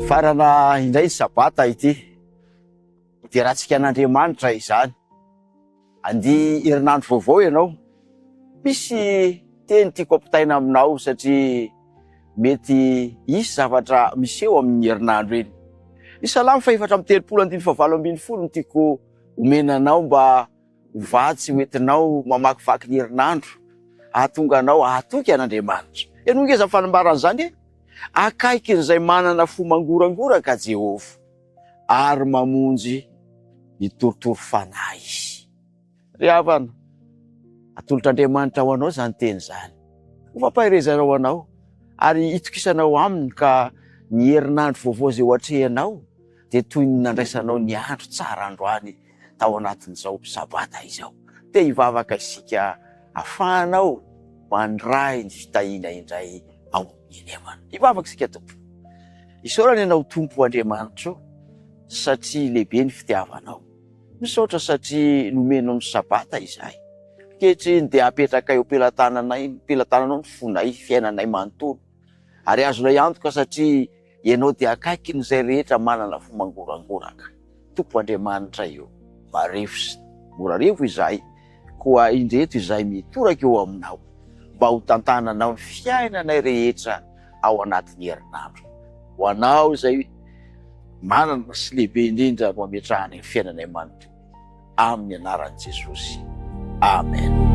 Farana indray ny sabata ity. Hoderantsika an'Andriamanitra izany. Andia herinandro vaovao ianao. Misy teny tiako ampitaina aminao satria mety hisy zavatra miseho amin'ny herinandro iny. Ny Salamo fahefatra amby 30 andininy faha-18 no tiako omena anao mba ho vatsy hoentinao mamakivaky ny herinandro hahatonga anao hahatoky an'Andriamanitra. Henoy ange izany fanambarana izany e! Akaikin'izay manana fo mangorangoraka Jehovah, ary mamonjy ny torotoro fanahy Izy. Ry havana, atolotr'Andriamanitra ho anao izany teny izany, ho fampaherezana ho anao, ary hitokisanao aminy ka ny herinandro vaovao izay ho atrehinao dia toy ny nandraisanao ny andro tsara androany tao anatin'izao Sabata izao. Te hivavaka isika afahanao mandray ny fitahiana indray ao Inemana. Hivavaka isika Tompo. Isaorana Ianao Tompo Andriamanitro satria lehibe ny fitiavanao. Misaotra satria nomenao ny Sabata izahay. Ankehitriny dia apetrakay eo am-pelatananay, am-pelatananao ny fonay, fiainanay manontolo. Ary azonay antoka satria Ianao dia akaikin'izay rehetra manana fo mangorangoraka. Tompo Andriamanitray ô, marefo sy mora revo izahay, koa indreto izahay mitoraka eo Aminao, mba ho tantananao ny fiainanay rehetra ao anatin'ny herinandro. Ho Anao izay manana sy lehibe indrindra no ametrahanay ny fiainanay manontolo. Amin'ny anaran'i Jesosy. Amen.